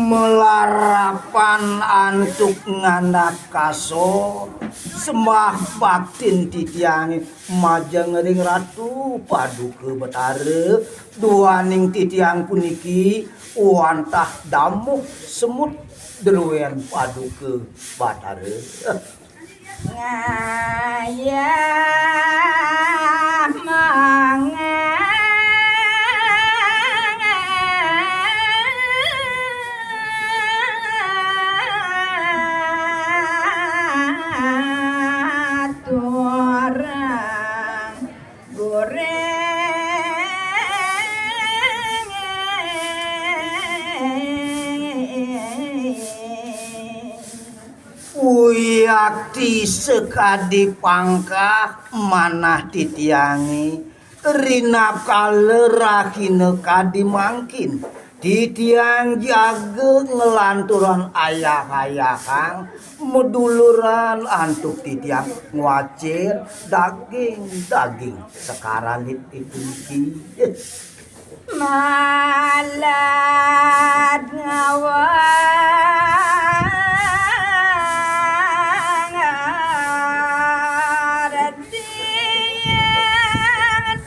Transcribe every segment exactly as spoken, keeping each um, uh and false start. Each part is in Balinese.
Melarapan antuk ngandap kasor, sembah baktin titiang majeng ring Ratu Paduka Betara, duaning titiang puniki wantah damuh semut druén Paduka Betara. Ngayah mangaturang goréng. Wiakti sakadi pangkah manah titiangé, rinakala rahina kadi mangkin, titiang jaga nglanturang ayah-ayahang maduluran antuk titiang ngwacén daging-daging sekaralit puniki. Malad ngawang ardiang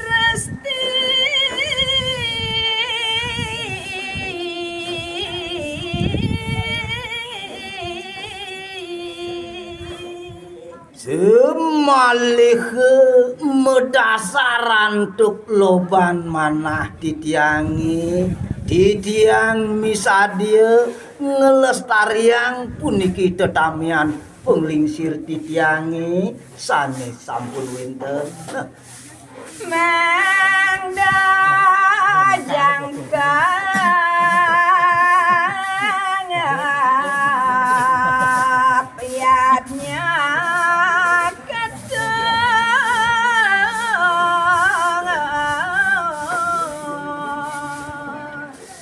dresti. Samaliha madasar antuk loban manah titiangé, titiang misadia nglestariang puniki tetamian panglingsir titiangé sané sampun wénten. Mangda jangkep yadnya ketong.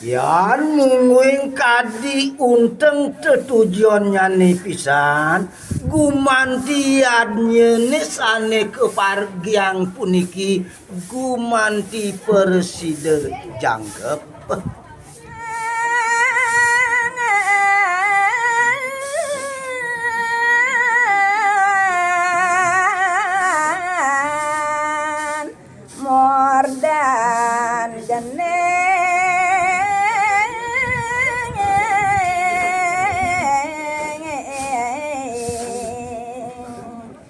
Yan mungguing kadi unteng tetujonnyané pisan, gumanti yadnyané sané kapargiang puniki gumanti prasida jangkep. Mordan jeneng.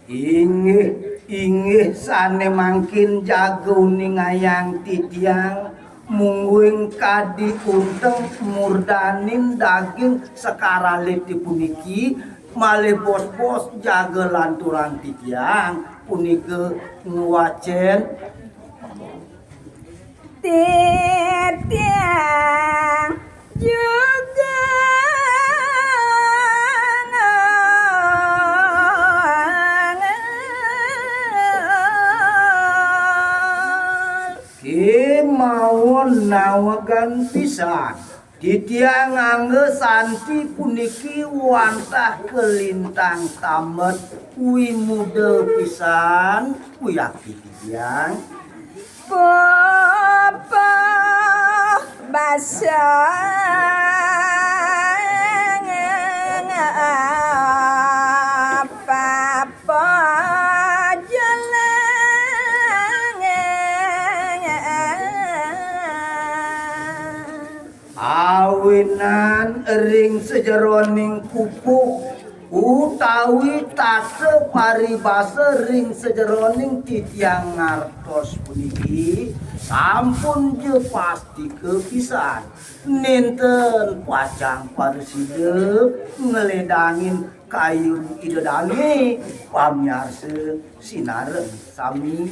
Inggih, inggih, sané mangkin jaga uningayang titiang, mungguing kadi unteng murdanin daging sekaralit puniki, malih bos-bos jaga lanturang titiang punika ngwacén. Titiang juga kémaon nawegang pisan. Titiang ngangge santi puniki wantah kalintang tambet wimuda pisan, wiakti titiang. Papa basa papa jalan. Awinan ring sajeroning pupuh utawi tata paribasa ring sajeroning titiang ngartos puniki sampun ja pastika pisan. Nénten pacang prasida ngledangin kayun Ida dané pamiarsa sinareng sami.